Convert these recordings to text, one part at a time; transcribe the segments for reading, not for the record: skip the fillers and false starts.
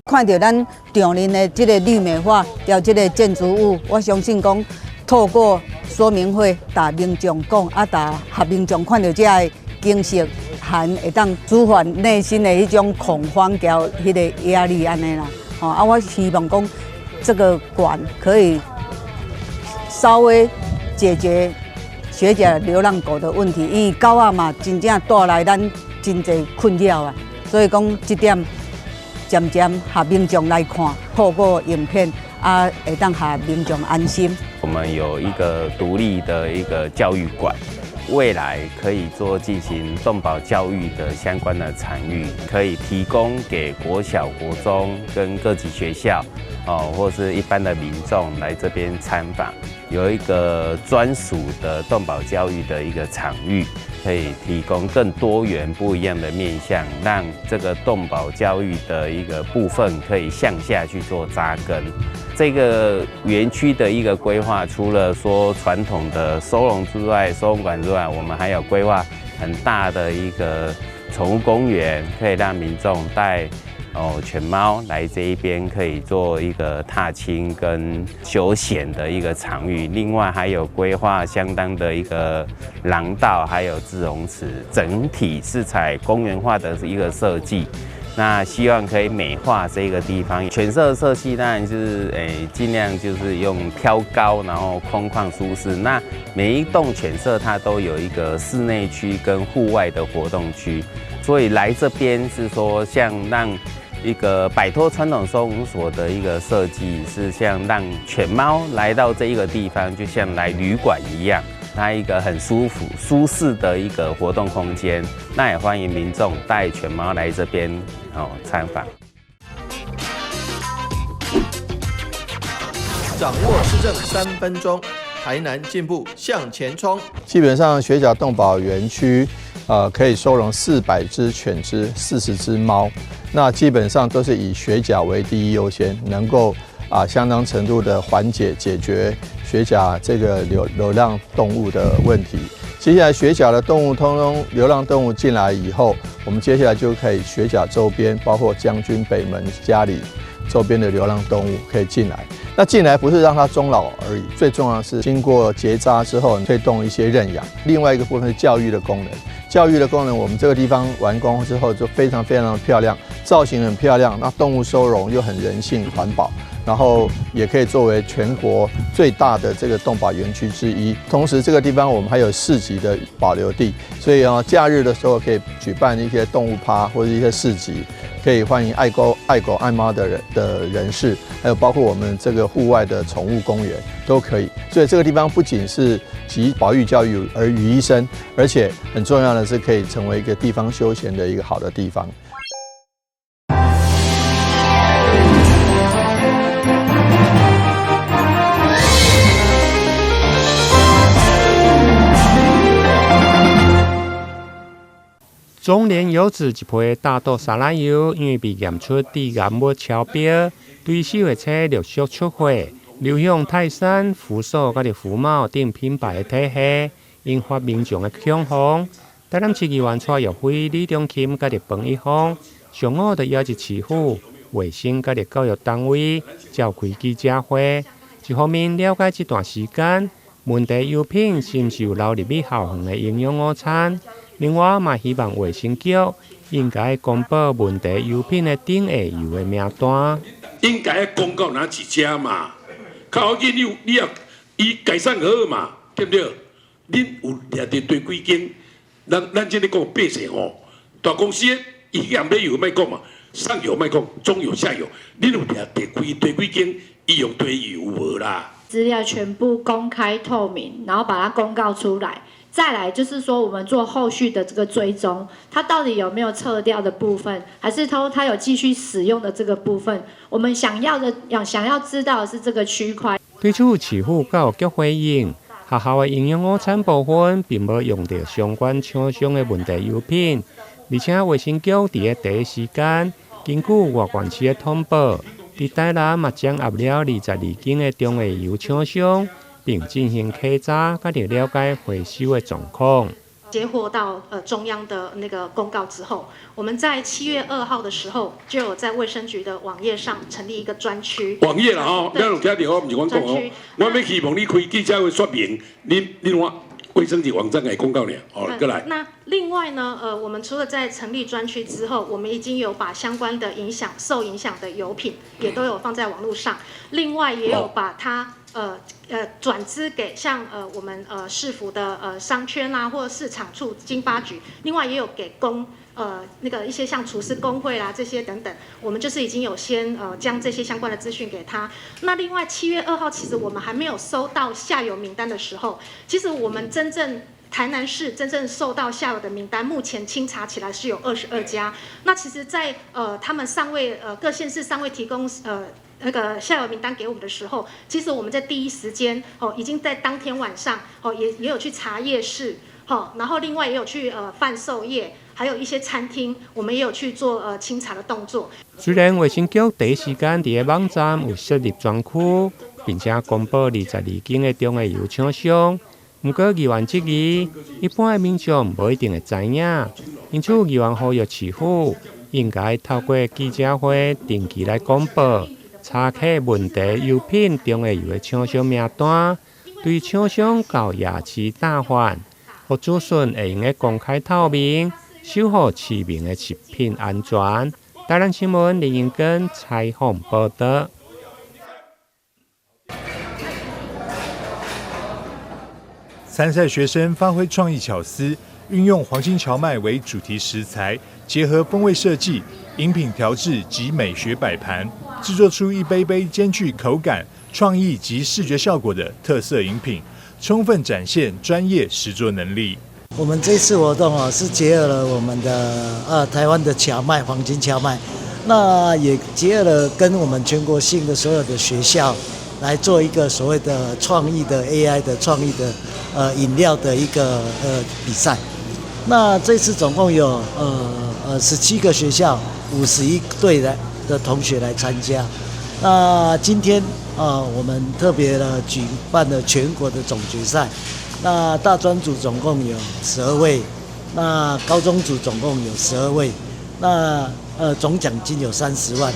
看著咱長林的這个綠美化，著這个建築物，我相信講透過說明會，共民眾講，啊，共予民眾看著這个景色，還會當舒緩內心的彼種恐慌，佮彼个壓力按呢啦。吼啊，我希望講這个館可以稍微解決學甲流浪狗的問題，因為狗仔嘛真正帶來咱真濟困擾啊，所以講這點漸漸予民眾來看，透過影片啊，會當予民眾安心。我們有一個獨立的一個教育館，未來可以做進行動保教育的相關的場域，可以提供給國小、國中跟各級學校，哦，或是一般的民眾來這邊參訪，有一個專屬的動保教育的一個場域，可以提供更多元不一樣的面向，讓這個動保教育的一個部分可以向下去做扎根。這個園區的一個規劃，除了說傳統的收容之外，收容館之外，我們還有規劃很大的一個寵物公園，可以讓民眾帶犬貓來這一邊，可以做一個踏青跟休閒的一個場域。另外還有規劃相當的一個廊道，還有自容池，整體是採公園化的一個設計。那希望可以美化這個地方。犬舍設計當然是盡量就是用挑高，然後空曠舒適。那每一棟犬舍它都有一個室內區跟戶外的活動區，所以來這邊是說像讓一個擺脫傳統收容所的一個設計，是像讓犬貓來到這一個地方，就像來旅館一樣，它一個很舒服、舒適的一個活動空間。那也歡迎民眾帶犬貓來這邊參訪。掌握市政3分鐘，台南進步向前衝。基本上，學甲動保園區，可以收容400隻犬隻、40隻貓。那基本上都是以學甲為第一優先，能夠相當程度的緩解解決學甲這個流浪動物的問題。接下來學甲的動物通通流浪動物進來以後，我們接下來就可以學甲周邊，包括將軍北門嘉里周邊的流浪動物可以進來。那進來不是讓它終老而已，最重要的是經過結紮之後，推動一些認養。另外一個部分是教育的功能，教育的功能，我們這個地方完工之後就非常非常的漂亮，造型很漂亮，那動物收容又很人性環保。然後也可以作為全國最大的這個動保園區之一。同時，這個地方我們還有市集的保留地，所以啊，假日的時候可以舉辦一些動物趴或者一些市集，可以歡迎愛狗、愛狗、愛貓的人士，還有包括我們這個戶外的寵物公園都可以。所以這個地方不僅是集保育教育而於一身，而且很重要的是可以成為一個地方休閒的一個好的地方。中聯油脂一批大豆沙拉油，因為被驗出致癌物超標，對4月初陸續出貨，流向泰山、福壽佮福茂等品牌的體系，引發民眾的恐慌。台南市議員蔡若輝、李中琴佮彭一峰，上午就邀集市府、衛生佮教育單位召開記者會，一方面了解這段時間問題油品是毋是有流入去校園的營養午餐。另外嘛，希望衛生局應該公布問題油品的頂下游的名單。應該公告哪幾家嘛？較要緊你也伊改善好嘛，對不對？恁有掠著對幾間？咱這裡講百姓吼，大公司伊去買油莫講嘛，上游莫講，中游下游，恁有掠著幾對幾間？伊用對油無啦？資料全部公開透明，然後把它公告出來。再來就是說，我們做後續的這個追蹤，它到底有沒有撤掉的部分，還是說它有繼續使用的這個部分？我們想要的要想要知道的是這個區塊。對此，市府教育局回應，學校的營養午餐部分並無用著相關廠商的問題油品，而且衛生局佇咧第一時間根據外縣市的通報，佇台南嘛掌握了22間的中下游廠商。並進行稽查，佮了解回收的狀況。接獲到中央的那個公告之後，我們在7月2號的時候就有在衛生局的網頁上成立一個專區。網頁啦吼，你攏聽著哦，毋是阮講哦。我欲希望你開記者會說明，你看衛生局網站的公告爾，哦，過來。那另外呢，我們除了在成立專區之後，我們已經有把相關的影響受影響的油品也都有放在網路上，另外也有把它轉資給像我們市府的商圈啊，或者市場處經發局，另外也有給那個一些像廚師工會啦這些等等，我們就是已經有先將這些相關的資訊給他。那另外7月2號，其實我們還沒有收到下游名單的時候，其實我們真正台南市真正受到下游的名單，目前清查起來是有22家。那其實在他們尚未各縣市尚未提供那個下游名單給我們的時候，其實我們在第一時間哦，已經在當天晚上哦，也有去查夜市，哦，然後另外也有去販售業，還有一些餐廳，我們也有去做清查的動作。雖然衛生局第一時間佇个網站有設立專區，並且公布22間的中下游廠商，毋過議員質疑，一般的民眾無一定會知影，因此議員呼籲市府應該透過記者會定期來公布查核問題油品中下游的廠商名單，對廠商到夜市攤販，予資訊會用得公開透明，守護市民的食品安全。台南新聞林英根採訪報導。參賽學生發揮創意巧思，運用黃金蕎麥為主題食材，結合風味設計、飲品調製及美學擺盤，製作出一杯杯兼具口感、創意及視覺效果的特色飲品，充分展現專業實作能力。我們這次活動啊，是結合了我們的台灣的蕎麥，黃金蕎麥，那也結合了跟我們全國性的所有的學校來做一個所謂的創意的 AI 的創意的飲料的一個比賽。那這次總共有17個學校51隊的同學來參加。那今天啊，我們特別的舉辦了全國的總決賽。那大專組總共有12位，那高中組總共有12位，那總獎金有30萬。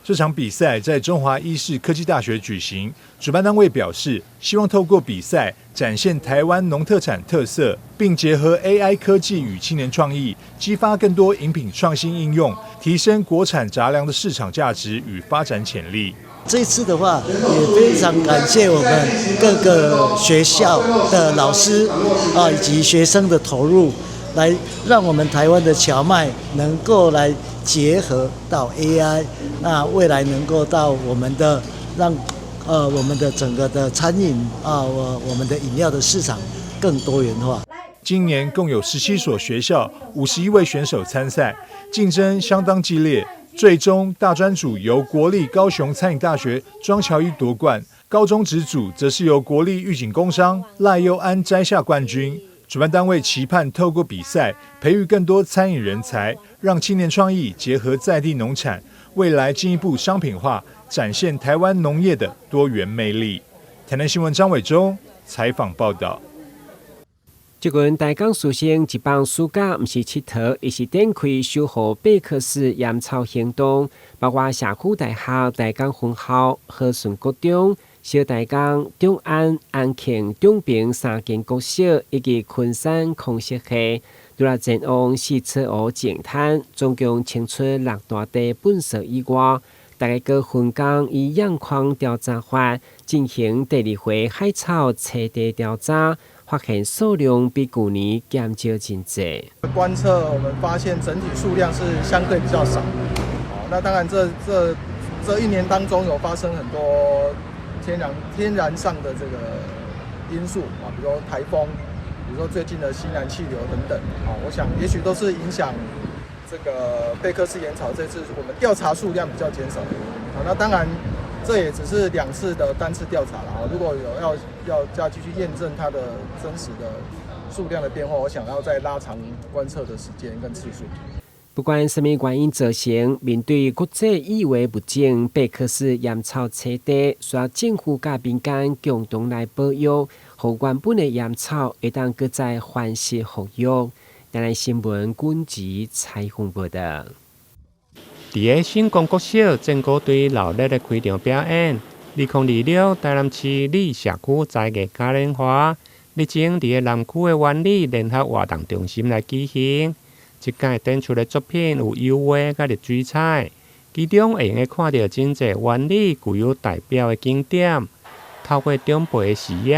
這場比賽在中華醫事科技大學舉行，主辦單位表示，希望透過比賽展現台灣農特產特色，並結合 AI 科技與青年創意，激發更多飲品創新應用，提升國產雜糧的市場價值與發展潛力。這次的話，也非常感謝我們各個學校的老師啊，以及學生的投入，來讓我們台灣的蕎麥能夠來結合到 AI，那未來能夠到我們的讓我們的整個的餐飲啊，我們的飲料的市場更多元化。今年共有17所學校、51位選手參賽，競爭相當激烈。最終，大專組由國立高雄餐飲大學莊喬一奪冠，高中職組則是由國立玉井工商賴佑安摘下冠軍。主辦單位期盼透過比賽，培育更多餐飲人才，讓青年創意結合在地農產，未來進一步商品化，展現台灣農業的多元魅力。台南新聞張偉忠採訪報道。最近台港師生一放暑假，毋是𨑨迌，而是展開守護貝克氏鹽草行動，包括社區大學台港分校、和順國中、小台港、中安、安慶、中平三間國小，以及昆山空色系，除了前往四處湖淨灘，總共清出六大袋糞埽以外，大家閣分工以樣框調查法進行第二回海草棲地調查。發現數量比舊年減少真濟。觀測我們發現整體數量是相對比較少。那當然這一年當中有發生很多天然上的這個因素啊，比如說颱風，比如說最近的西南氣流等等。啊，我想也許都是影響這個貝克氏鹽草這次我們調查數量比較減少。啊，那當然。這也只是兩次的單次調查了啊！如果有要再繼續驗證它的真實的數量的變化，我想要再拉長觀測的時間跟次數。不管啥物原因造成，面對國際異危物種伯克氏煙草棲地，需要政府佮民間共同來保育，予原本的煙草會當閣再繁殖復育。台南新聞軍籍採訪報道。佇个新光國小戰鼓隊鬧熱的開場表演，2026台南市里社區才藝嘉年華，日前佇个南區的灣里聯合活動中心來舉行。這屆展出的作品有油畫佮水彩，其中會用得看著真濟灣里具有代表的景點，透過長輩的視野，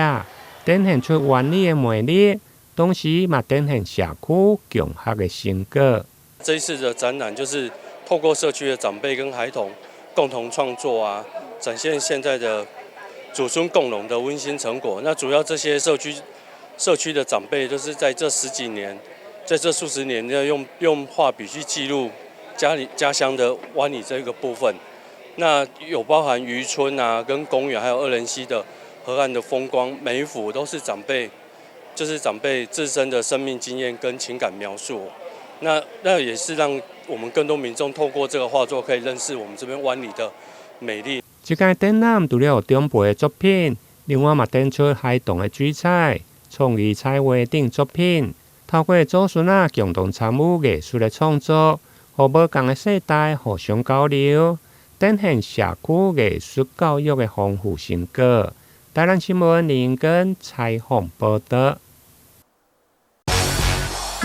展現出灣里的魅力，同時嘛展現社區共學的成果。這一次的展覽就是透過社區的長輩跟孩童共同創作啊，展現現在的祖孫共融的溫馨成果。那主要這些社區的長輩都是在這十幾年，在這數十年，要用畫筆去記錄家裡家鄉的灣里這個部分。那有包含漁村啊，跟公園，還有二仁溪的河岸的風光，每一幅都是長輩，就是長輩自身的生命經驗跟情感描述。那也是讓我們更多民眾透過這個畫作，可以認識我們這邊灣里的美麗。這屆展覽除了有長輩的作品，另外嘛展出孩童的水彩、創意彩畫等作品。透過祖孫仔共同參與藝術的創作，予無仝的世代互相交流，展現社區藝術教育的豐富成果。台南新聞林根採訪報道。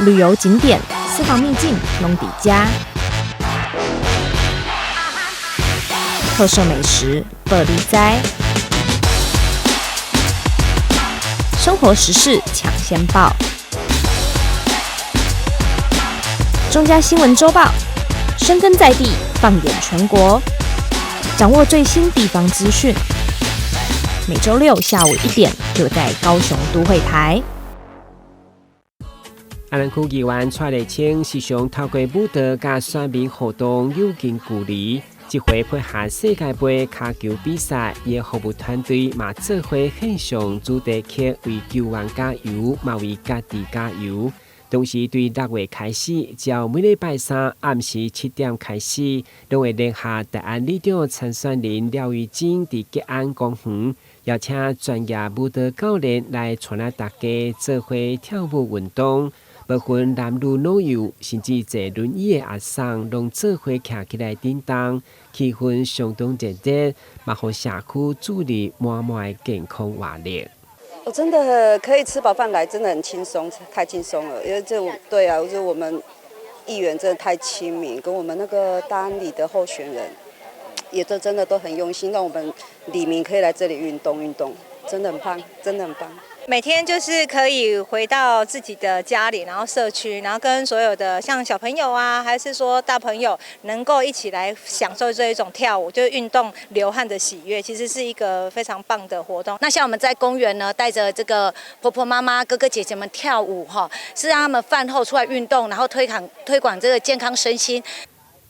旅遊景點、私房秘境攏佇遮，特色美食報你知，生活時事搶先報。中嘉新聞週報，深耕在地，放眼全國，掌握最新地方資訊。每週六下午1點，就在高雄都會台。阿蘭區議員蔡麗清時常透過舞蹈佮選民互動友近距離，這回配合世界盃跤球比賽，伊的服務團隊嘛做伙獻上主題曲，為球員加油，嘛為家己加油。同時，對6月開始，只要每禮拜三暗時7點開始，攏會聯合大安里長參選人廖玉珍佇吉安公園，邀請專業舞蹈教練來帶領大家做伙跳舞運動，無分男女老幼，甚至坐輪椅的阿桑，攏做伙徛起來振動，氣氛相當熱烈，嘛予社區注入滿滿的健康活力。我真的可以吃飽飯來，真的很輕鬆，太輕鬆了。因為這對啊，我覺得我們議員真的太親民，跟我們那個大安里的候選人，也都真的都很用心，讓我們里民可以來這裡運動運動，真的很棒，真的很棒。每天就是可以回到自己的家裡，然後社區，然後跟所有的像小朋友啊，還是說大朋友，能夠一起來享受這一種跳舞，就是運動流汗的喜悅，其實是一個非常棒的活動。那像我們在公園呢，帶著這個婆婆媽媽、哥哥姐姐們跳舞，哈，是讓他們飯後出來運動，然後推廣這個健康身心。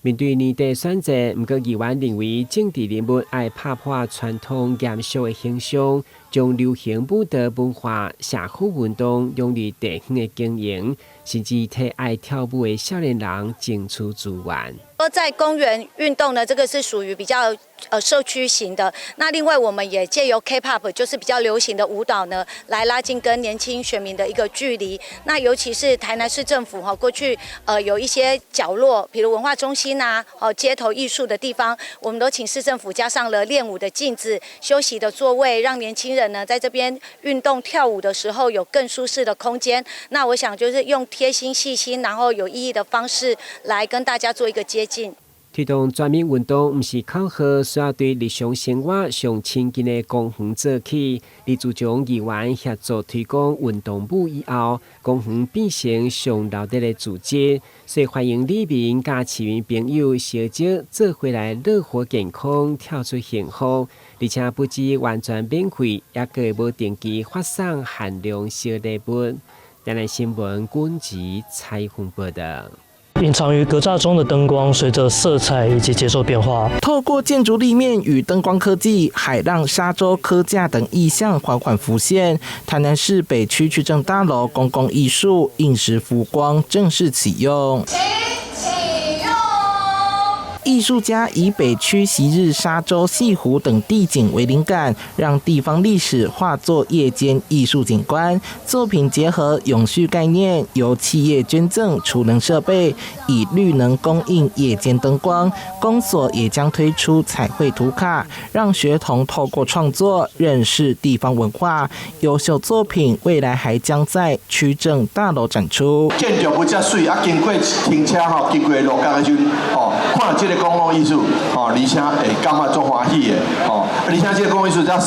面對年底選戰，毋過議員認為政治人物愛拍破傳統嚴肅的形象，將流行舞蹈文化、社區運動融入地方的經營，甚至替愛跳舞的少年人爭取資源。在公園運動呢，這個是屬於比較社區型的。那另外，我們也借由 K-pop，就是比較流行的舞蹈呢，來拉近跟年輕選民的一個距離。那尤其是台南市政府哈，過去有一些角落，比如文化中心啊，哦街頭藝術的地方，我們都請市政府加上了練舞的鏡子、休息的座位，讓年輕人呢在這邊運動跳舞的時候有更舒適的空間。那我想就是用貼心、細心，然後有意義的方式來跟大家做一個接近。推動全民運動，毋是口號，需要對日常生活上親近的公園做起。而自從議員協助推廣運動舞以後，公園變成上鬧熱的組織，所以歡迎里民佮市民朋友相招做伙來樂活健康，跳出幸福。而且不止完全免費，猶閣會無定期發送限量小禮物。台南新聞軍籍採訪報道。隱藏於格柵中的燈光，隨着色彩以及節奏變化，透過建築立面與燈光科技，海浪、沙洲、科架等意象緩緩浮現。台南市北區區政大樓公共藝術應時浮光正式啟用。起。藝術家以北區昔日沙洲、西湖等地景為靈感，讓地方歷史化作夜間藝術景觀。作品結合永續概念，由企業捐贈儲能設備，以綠能供應夜間燈光。公所也將推出彩繪圖卡，讓學童透過創作認識地方文化。優秀作品未來還將在區政大樓展出。建築物遮媠，啊，經過停車吼，經過路角的時陣，吼，看著這個公共藝術，吼，而且會感覺足歡喜的，吼，而且這個公共藝術才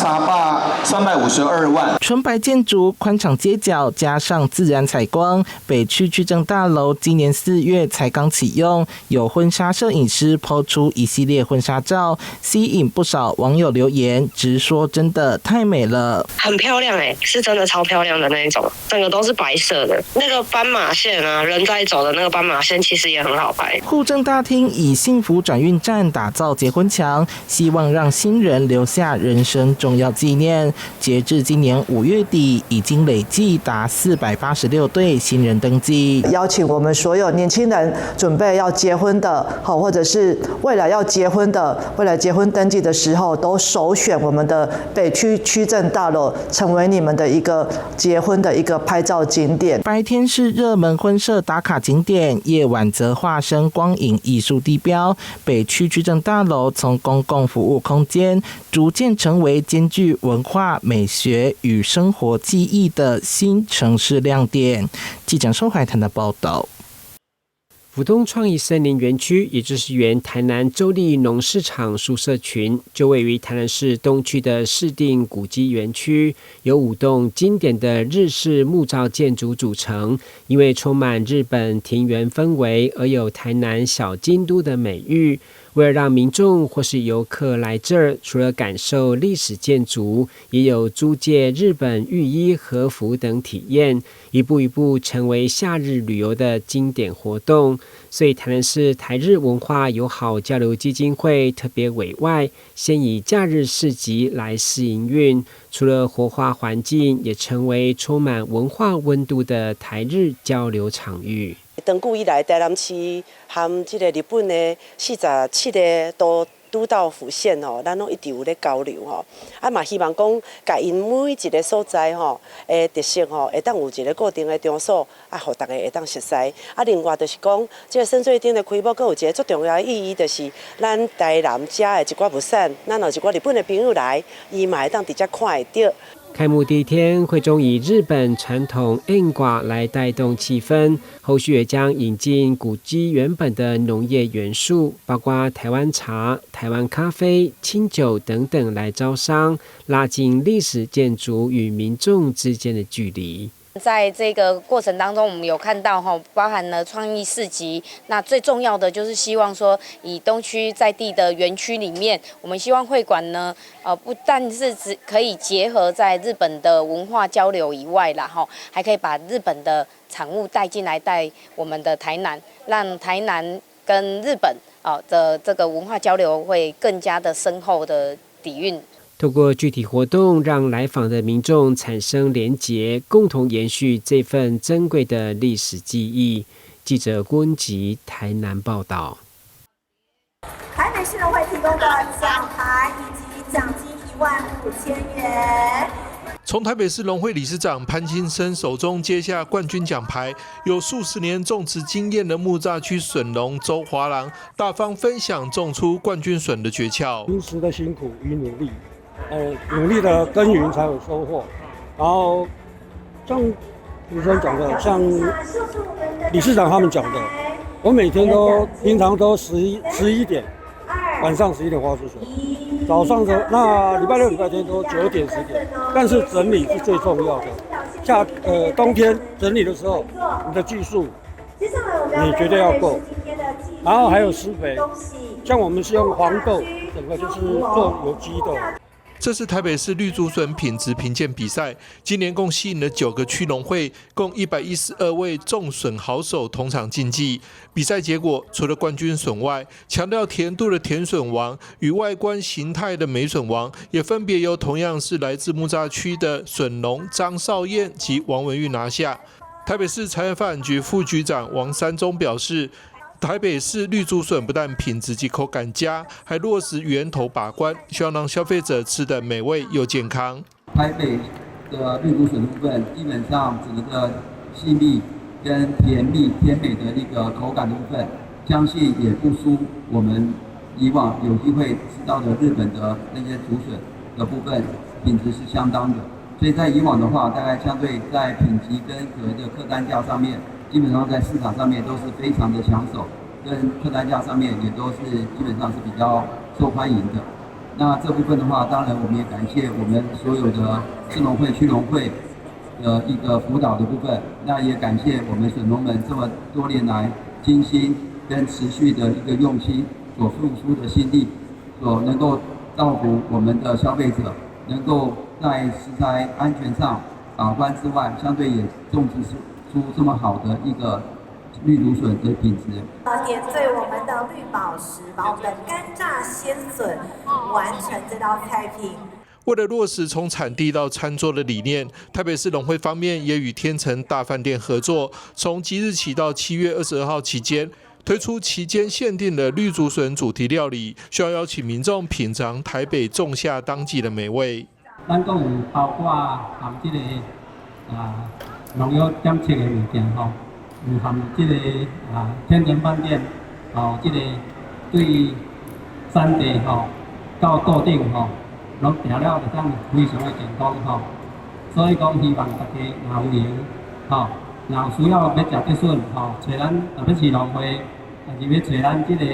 352萬。純白建築、寬敞街角，加上自然採光，北區區政大樓今年4月才剛啟用，有婚紗攝影師拋出一系列婚紗照，吸引不少網友留言，直說真的太美了。很漂亮欸，是真的超漂亮的那一種，整個都是白色的，那個斑馬線啊，人在走的那個斑馬線其實也很好拍。戶政大廳以幸福轉運站打造結婚牆，希望讓新人留下人生重要紀念。截至今年5月底，已經累計達486對新人登記。邀請我們所有年輕人準備要結婚的，好，或者是未來要結婚的，未來結婚登記的時候，都首選我們的北區區政大樓，成為你們的一個結婚的一個拍照景點。白天是熱門婚攝打卡景點，夜晚則化身光影藝術地標。北區區政大樓從公共服務空間，逐漸成為兼具文化美學與生活記憶的新城市亮點。記者收懷談的報道。府東創意森林園區，也就是原台南州立農市場宿舍群，就位於台南市東區的市定古蹟園區，由五棟經典的日式木造建築組成。因為充滿日本庭園氛圍，而有台南小京都的美譽。為了讓民眾或是遊客來這兒，除了感受歷史建築，也有租借日本浴衣和服等體驗，一步一步成為夏日旅遊的經典活動。所以，台南市台日文化友好交流基金會特別委外，先以假日市集來試營運，除了活化環境，也成為充滿文化溫度的台日交流場域。長久以來，台南市和這個日本的47個都道府縣吼，咱攏一直有咧交流吼。啊嘛希望講，共𪜶每一個所在吼，的特色吼，會當有一個固定的場所，啊，予逐家會當熟似。啊，另外就是講，這個深水燈的開幕，閣有一個足重要的意義，就是咱台南遮的一寡物產，咱有一寡日本的朋友來，伊嘛會當直接看會著。開幕第一天，會中以日本傳統縁掛來帶動氣氛，後續也將引進古蹟原本的農業元素，包括台灣茶、台灣咖啡、清酒等等來招商，拉近歷史建築與民眾之間的距離。在這個過程當中，我們有看到哈，包含了創意市集。那最重要的就是希望說，以東區在地的園區裡面，我們希望會館呢，不但是只可以結合在日本的文化交流以外啦，哈，還可以把日本的產物帶進來，帶我們的台南，讓台南跟日本啊的這個文化交流會更加的深厚的底蘊。透過具體活動，讓來訪的民眾產生連結，共同延續這份珍貴的歷史記憶。記者郭文吉台南報道。台北市農會提供的獎牌以及獎金1.5萬元。從台北市農會理事長潘清生手中接下冠軍獎牌，有數十年種植經驗的木柵區筍農周華郎大方分享種出冠軍筍的訣竅。平時的辛苦與努力，努力的耕耘才有收穫。然後像主持人講的，像理事長他們講的，我每天都平常都11點，晚上十一點花出水，早上的那禮拜六、禮拜天都9點10點。但是整理是最重要的。冬天整理的時候，你的技術你絕對要夠。然後還有施肥，像我們是用黃豆，整個就是做有機的。這是台北市綠竹筍品質評鑑比賽，今年共吸引了9個區農會，共112位種筍好手同場競技。比賽結果，除了冠軍筍外，強調甜度的甜筍王與外觀形態的美筍王，也分別由同樣是來自木柵區的筍農張少燕及王文玉拿下。台北市產業發展局副局長王三忠表示，台北市綠竹筍不但品質及口感佳，還落實源頭把關，希望讓消費者吃得美味又健康。台北的綠竹筍部分，基本上整個的細膩跟甜蜜甜美的一個口感的部分，相信也不輸我們以往有機會吃到的日本的那些竹筍的部分，品質是相當的。所以在以往的話，大概相對在品級跟所謂的客單價上面，基本上在市場上面都是非常的搶手，跟客單價上面也都是基本上是比較受歡迎的。那這部分的話，當然我們也感謝我們所有的市農會、區農會的一個輔導的部分，那也感謝我們筍農們這麼多年來精心跟持續的一個用心所付出的心力，所能夠造福我們的消費者，能夠在食材安全上把關之外，相對也種植出這麼好的一個綠竹筍的品質。點綴我們的綠寶石，把我們的乾炸鮮筍完成這道菜品。為了落實從產地到餐桌的理念，台北市農會方面也與天成大飯店合作，從即日起到7月22號期間，推出期間限定的綠竹筍主題料理，需要邀請民眾品嘗台北仲夏當季的美味。咱閣有包括含這個農藥檢測的物件吼，有含這個天成飯店吼，這個對產地吼到桌頂吼，攏訂了就當非常的健康吼。所以講希望大家若有閒吼，若有需要欲食竹筍吼，揣咱台北市農會，還是欲揣咱這個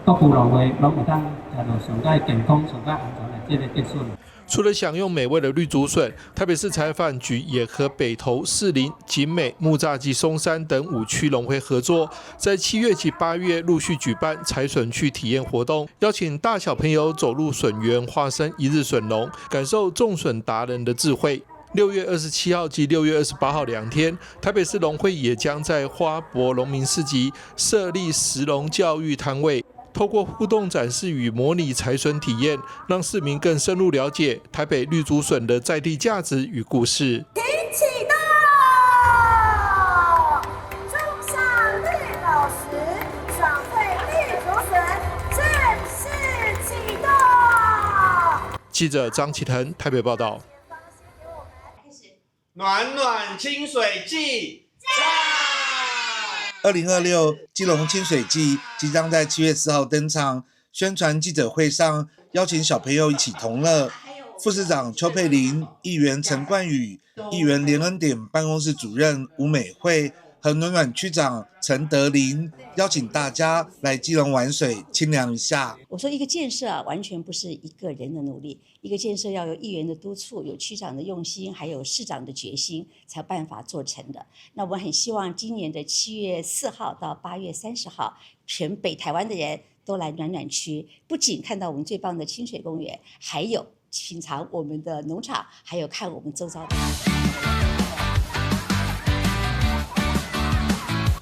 各區農會，攏會當食著上蓋健康、上蓋安全的這個竹筍。除了享用美味的綠竹筍，台北市採訪局也和北投、士林、景美、木柵及松山等5區農會合作，在7月及8月陸續舉辦採筍趣體驗活動，邀請大小朋友走入筍園，化身一日筍農，感受種筍達人的智慧。6月27號及6月28號兩天，台北市農會也將在花博農民市集設立食農教育攤位。透過互動展示與模擬採筍體驗，讓市民更深入了解台北綠竹筍的在地價值與故事。請啟動，仲夏綠寶石爽脆綠竹筍正式啟動。記者張啟騰台北報道。暖暖清水季。 2026基隆清水季即將在7月4號登場。宣傳記者會上，邀請小朋友一起同樂。副市長邱佩玲、議員陳冠宇、議員連恩典辦公室主任吳美惠和暖暖區長陳德林，邀請大家來基隆玩水，清涼一下。我說一個建設啊，完全不是一個人的努力，一個建設要有議員的督促，有區長的用心，還有市長的決心，才有辦法做成的。那我很希望今年的7月4號到8月30號，全北台灣的人都來暖暖區，不僅看到我們最棒的清水公園，還有品嘗我們的農場，還有看我們周遭的。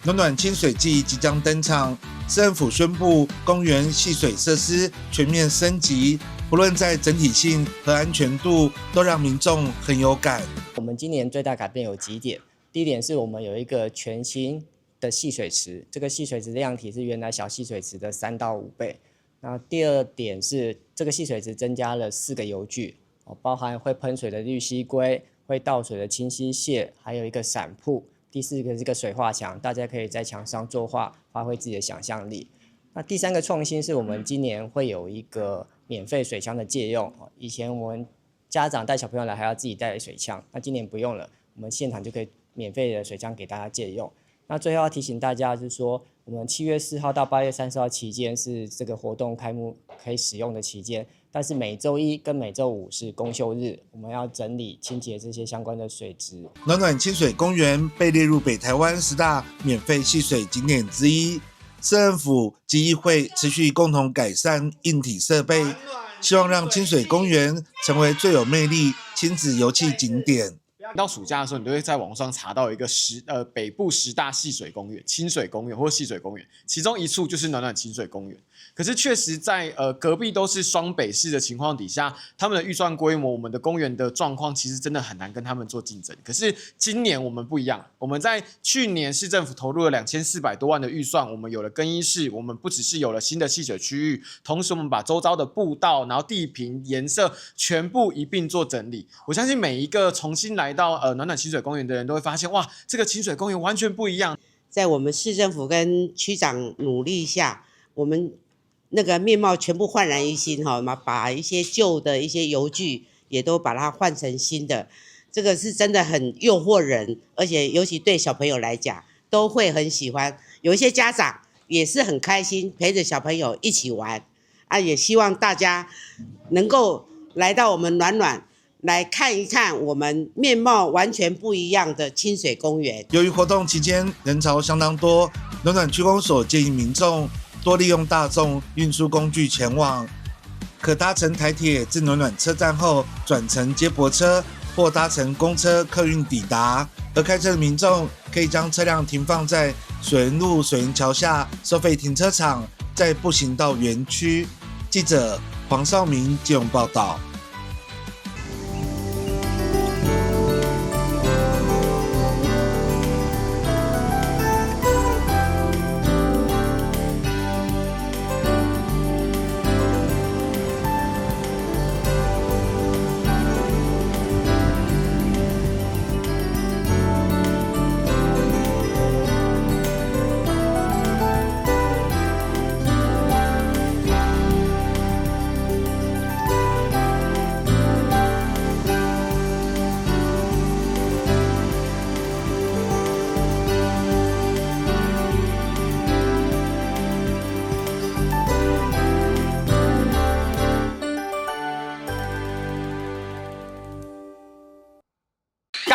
暖暖清水季即將登場，市政府宣布公園戲水設施全面升級，不論在整體性和安全度，都讓民眾很有感。我們今年最大改變有幾點，第一點是我們有一個全新的戲水池，這個戲水池量體是原來小戲水池的3到5倍。那第二點是這個戲水池增加了4個遊具，包含會噴水的綠蠵龜、會倒水的清溪蟹，還有一個傘鋪。第四個是個水畫牆，大家可以在牆上作畫，發揮自己的想象力。那第三個創新是我們今年會有一個免費水槍的借用。以前我們家長帶小朋友來還要自己帶水槍，那今年不用了，我們現場就可以免費的水槍給大家借用。那最後要提醒大家，就是說我們7月4號到8月30號期間是這個活動開幕可以使用的期間，但是每週一跟每週五是公休日，我們要整理清潔這些相關的水質。暖暖清水公園被列入北台灣10大免費戲水景點之一，市政府及議會持續共同改善硬體設備，希望讓清水公園成為最有魅力親子遊憩景點。到暑假的時候，你都會在網上查到一個北部十大戲水公園、親水公園或戲水公園，其中一處就是暖暖親水公園。可是確實在隔壁都是雙北市的情況底下，他們的預算規模、我們的公園的狀況，其實真的很難跟他們做競爭。可是今年我們不一樣，我們在去年市政府投入了2400多萬的預算，我們有了更衣室，我們不只是有了新的戲水區域，同時我們把周遭的步道、然後地坪顏色全部一併做整理。我相信每一個重新來到暖暖親水公園的人都會發現，哇，這個親水公園完全不一樣。在我們市政府跟區長努力下，我們那個面貌全部煥然一新，哈嘛，把一些舊的一些遊具也都把它換成新的，這個是真的很誘惑人，而且尤其對小朋友來講都會很喜歡。有一些家長也是很開心，陪着小朋友一起玩，啊，也希望大家能夠來到我們暖暖來看一看我們面貌完全不一樣的親水公園。由於活動期間人潮相當多，暖暖區公所建議民眾多利用大眾運輸工具前往，可搭乘台鐵至暖暖車站後轉乘接駁車，或搭乘公車客運抵達。而開車的民眾可以將車輛停放在水源路水源橋下收費停車場，再步行到園區。記者黃少明基隆報道。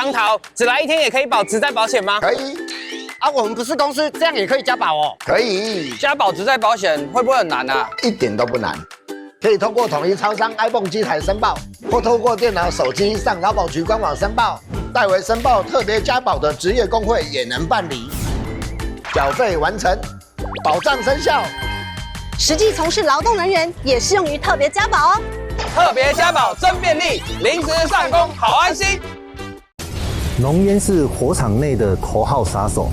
光頭只來一天也可以保職災保險嗎？可以。啊，我們不是公司，這樣也可以加保哦。可以。加保職災保險會不會很難啊？一點都不難，可以通過統一超商 iPhone 機台申報，或透過電腦、手機上勞保局官網申報。代為申報特別加保的職業工會也能辦理。繳費完成，保障生效。實際從事勞動人員也適用於特別加保哦。特別加保真便利，臨時上工好安心。濃煙是火場內的頭號殺手。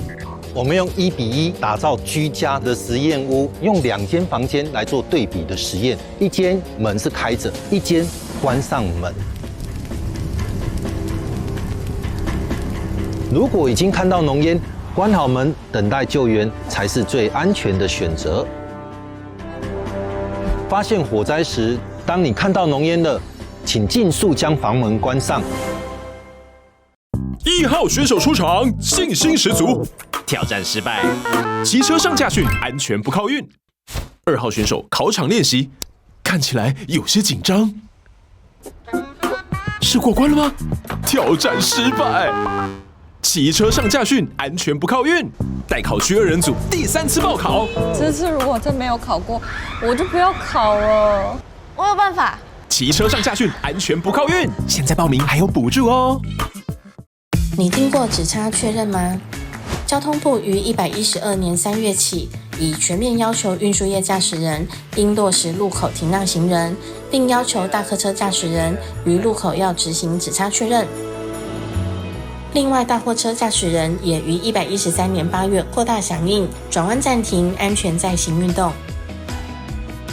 我們用1:1打造居家的實驗屋，用2間房間來做對比的實驗，一間門是開着，一間關上門。如果已經看到濃煙，關好門等待救援才是最安全的選擇。發現火災時，當你看到濃煙了，請盡速將房門關上。1號選手出場，信心十足，挑戰失敗，騎車上駕訓，安全不靠運。2號選手考場練習，看起來有些緊張，是過關了嗎？挑戰失敗，騎車上駕訓，安全不靠運。待考區2人組第3次報考，這次如果真沒有考過，我就不要考了。我有辦法。騎車上駕訓，安全不靠運，現在報名還有補助哦。你聽過指差確認嗎？交通部於112年3月起，已全面要求運輸業駕駛人應落實路口停讓行人，並要求大客車駕駛人於路口要執行指差確認。另外，大貨車駕駛人也於113年8月擴大響應，轉彎暫停，安全再行運動。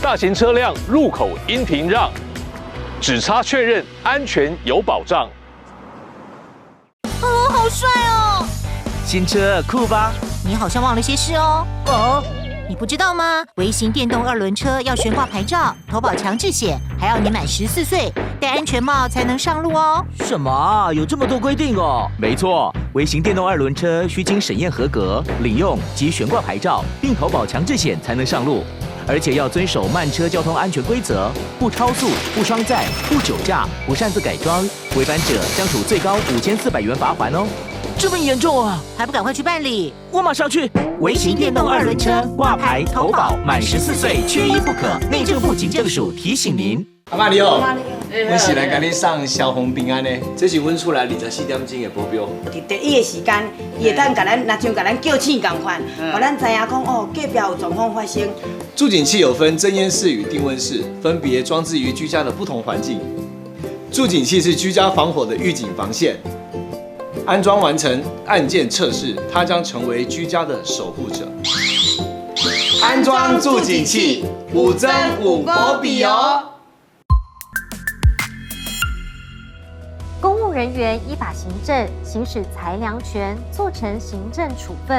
大型車輛路口應停讓，指差確認安全有保障。好帥哦！新車酷吧？你好像忘了些事哦。哦，你不知道嗎？微型電動二輪車要懸掛牌照、投保強制險，還要年滿14歲、戴安全帽才能上路哦。什麼？有這麼多規定哦？沒錯，微型電動二輪車需經審驗合格、領用及懸掛牌照，並投保強制險才能上路，而且要遵守慢車交通安全規則，不超速、不雙載、不酒駕、不擅自改裝，違反者將處最高5400元罰鍰哦。這麼嚴重啊！還不趕快去辦理？我馬上去。微型電動二輪車掛牌投保，滿14歲缺一不可。內政部警政署提醒您。阿媽你好。阮是來共你送消防平安的，這是阮厝內24點鐘的保鏢。佇第一个時間，伊會當共咱，若像共咱叫醒仝款，予咱知影講哦，隔壁有狀況發生。住警器有分偵煙室與定溫室，分別裝置於居家的不同環境。住警器是居家防火的預警防線，安裝完成按鍵測試，它將成為居家的守護者。安裝住警器，有增有保庇哦。公務人員依法行政，行使裁量權，做成行政處分。